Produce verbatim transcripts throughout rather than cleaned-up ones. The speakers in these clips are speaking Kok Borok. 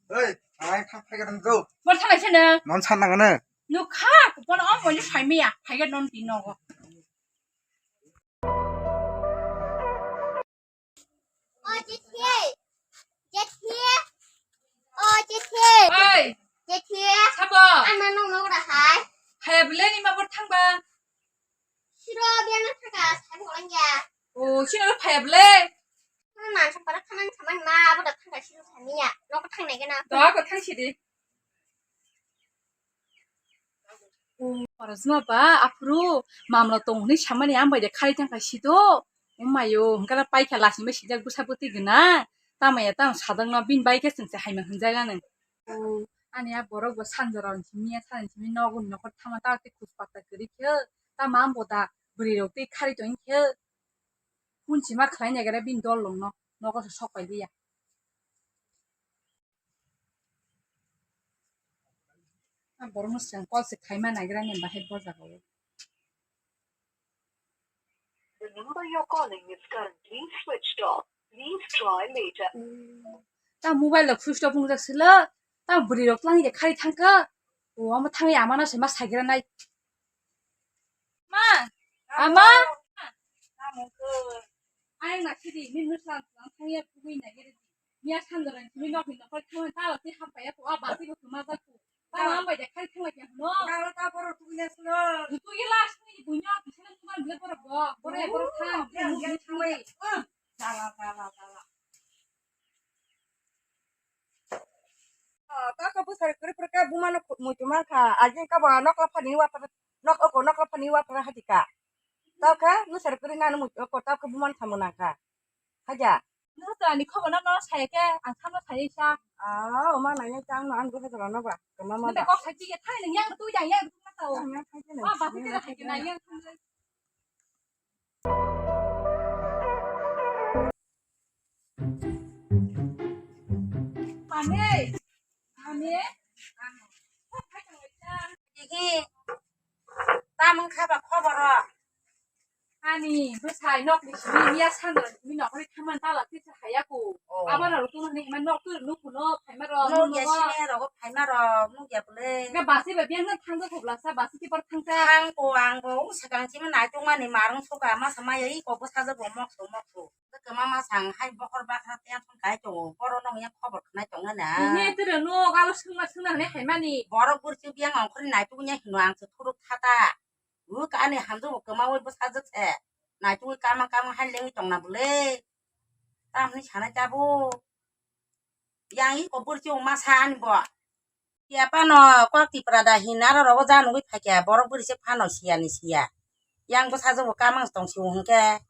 Oi, ang thang phai gadang do. Bor thalai sene. Non san nang ne. Nukha, bor o moni phai miya, phai ga non ti nogo. O jethi, jethi, o jethi. Oi. Jethi. Sabo. Ama nong nong ra hai. Phai bele ni ma bor thang ba. Siro biya na thang ka, sai mo lang ya. O, sino phai bele. Nang nang sa para khanang khanang na, abo da thang ka siro sani ya. Nok thang nai gana. Do ko thang sidi. O, parasma ba, aphuru, mamla tong hwnwi samani ang bai de khari thang kha sido. O mayo, hwnkhe paikha lasingbai sijak bwsa bwtwi gwnang. Tamo ya tamo sadokno bini bai khe chwngse haima hwnjak anw. O, ani a borok bo sanjora hwnwi simi ya, sanjora hwnwi simi nogo nokhor thangma ta tei khuj pata kwrwi khe. Tamo ang bo da bwrwi rok tei khari tong khe. Hwnchima khlai naigra bini dol rokno, nogo se sok pai liya. Ang borokno swkang call se khaima naigra ni bahai bo jaga o. The number you're calling is currently switched off. Please try later. Ta mobile rok switch off wngjak sila. Ta bwrwi rok twlang ya khari thangkha. O, omo thangwi amano se ma saigra nai. Ma, ama. Ayang na sidi, min nusang twlang thangya tugui na gere. Miya sanjora ni nokni nokol thangma ta ti hapaya ko, a basi ko ma ba ko. Ta ma bai de khai thangla kya no. Ta ta boro tugui na sino. Tugui la sini bunya, bisana tugui bile boro go. Boro boro thang. Jala jala jala. Ah, ta ka bwsari kwrwi kwrwi khe buma no muitu mankha. Agin ka bo nokla phani waphar, nok oko nokla phani waphar hati ka. Ta khe bwsari kwrwi nani muitu oko ta khe buma no thamu nangkha. Haja. Nokla ni khobor no no sai khe ang samo sai sa. Ah, o ma nai nai tang no ang dukha jala no ba. Kama ma ba. Kok sai khe thai nang yang tu yang yang tu ma ta o. Yang yang thai khe nang. Ah, ba tu khe hai khe nang yang. Mami, mami, mami. Digi, tamung khaba khoboro. Ani bwsai nokni simi miya sandra simi nokni thaman tala tisa haya ko. Oh. Abana rukun ni man nok tu nuk no phaima ro. Nuk ya sini ro phaima ro nuk ya bole. Ga basi ba biang na thang ko khobla sa basi ki par thang ta. Thang ko ang ko sakang simi nai tung mani marung suka ma sama ya i ko bwsa bo mok so mok so. Kama ma sang hai bokhor bakra tension kai tongo, borok nong ya khobor khnai tongna na. Ni tere no galo sungma sungna hwnwi hai mani. Borok bursi biang ongkhorni naituk nya hino ang se thuruk thata. Uk ani hamjwk bo kwmaui bwsajwk se. Naitugwi kama kama hai lengwi tongna bwle. Tamni sanai tabuk. Yang iko bursi wng masa ani bo. Phiya phano kok Tipra da hin aro rogo janugwi phaikha borok bwrwi se phano siyani siya. Yang bwsajwk bo kamang tong si hwnkhe.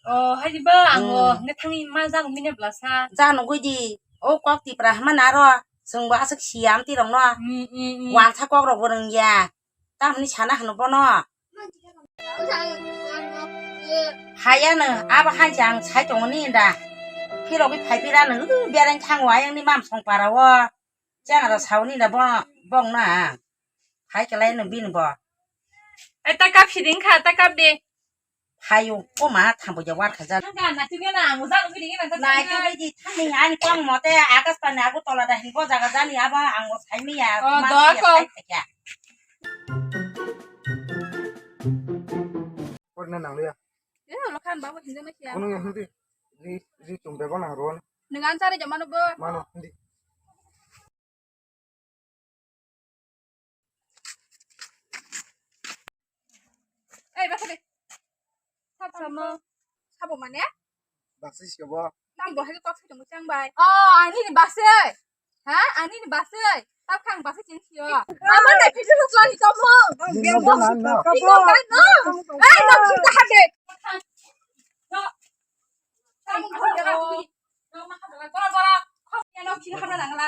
O, hai di ba, ang o, hmm, hwnkhe thangwi ma janugwi ne bwlasa. Janugwi di, o kok Tipra hwnmani aro chwngbo aswk siya amtwi rokno. Hmm, hmm, hmm. Wansa kok rokbo rwngya. Tamni sana hwno bono. Hayano, abo hai jang sai tongoni da. Phirogwi phai pirano, uh, bereng thango ayangni mam song para o. Chang aro sauni da bono, bong na. Hai kalai no bini bo. Ai, ta kap siding kha, ta kap de. Phaio koma thambo ja war khaja. Thangka na tugena ang ujak ugini na ta. Nai tugui di thani ani kong mote akas pani agu tola da hin bo jaga jani aba ang bo sai miya. Oh, ma do siya ko. Sai thakya. Korna nang liya. Eh, lo khan babu hinja na siya. Kunung hindi. Ri, ri tum bego nang ron. Nang ansari jamano bo. Mano hindi. Ei, basa de. Sab sama. Sabo mane? Basi siya bo. Tam bo hai kok sai tong chang bai. Oh, ani ni basi. Ha? Ani ni basi. Tao khang basi ching siyo. Ama na phi lu kla ni to mo. Ni no ba na no. Ni no ba no. Ei, no phi ta ha de. No. Tam bo.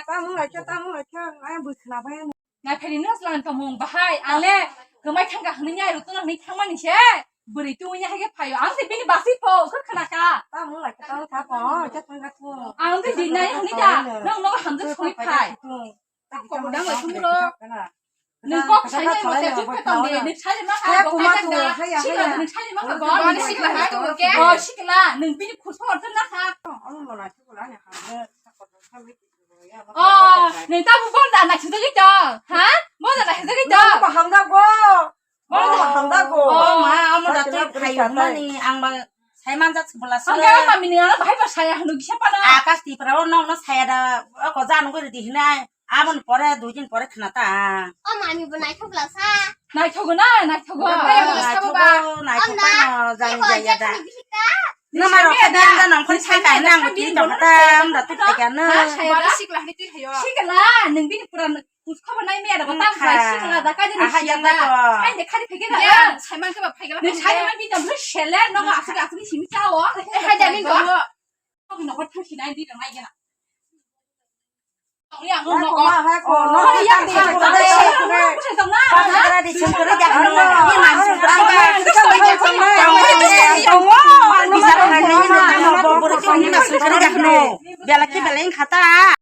Tamung lai khe, tamung lai khe, ang bui khna bai. Nai phai ni no slan tamung bahai, ang le kwmai thang ka hwnwi nai rutuna hwnwi thang mani se. Bwrwi tu nya hai khe phaio, ang se bini basi pho, khe khna ka. Tamung lai khe, tamung kha pho, khe thang ka pho. Ang se din nai hwnwi da, nang no hamjak soi phai. Kok dang lai thung ro. Nung kok sai nai mo se chuk phe tong de, nung sai ma kha, kok kai tang da. Sikla, nung sai ma kha, kok sikla hai tong ke. Oh, sikla, nung bini khus hor tang na kha. Ang mo lai khe ko lai ha. Oh, neng tamo borda naisugwi tong, ha? Borda naisugwi tong. Nang ba hamda go. Borda. Nang ba hamda go. Oh, ma, amo da twi phaiyokmani, ang ba sai manjak bwla se. Ang ga mami ni ano bahai ba saya hanu kisa pano. Akash Tripura o nokno saya da, o ko janu gori di hinai. Amoni pore, dui din pore khna ta. O mami bo naithok la sa. Naithogo na, naithogo. Naithogo, naithogo, naithogo, jani jaya da. Nama rok khe biang jana ongkhorni sai kainwi ang bo tini tongkha ta, amra twi phaikha nw. Sikla, nung bini pura kuskha bo nai meya da, tang khai sikla da, kaji nung siya da. Ai de khari phaikha da. Saiman khe ba phaikha. Nung saiman bini tong sele, nung asuk asuk ni simi chao. Hai da nung. Nokor thang sinai di nang ai gena. Belaki belai khata.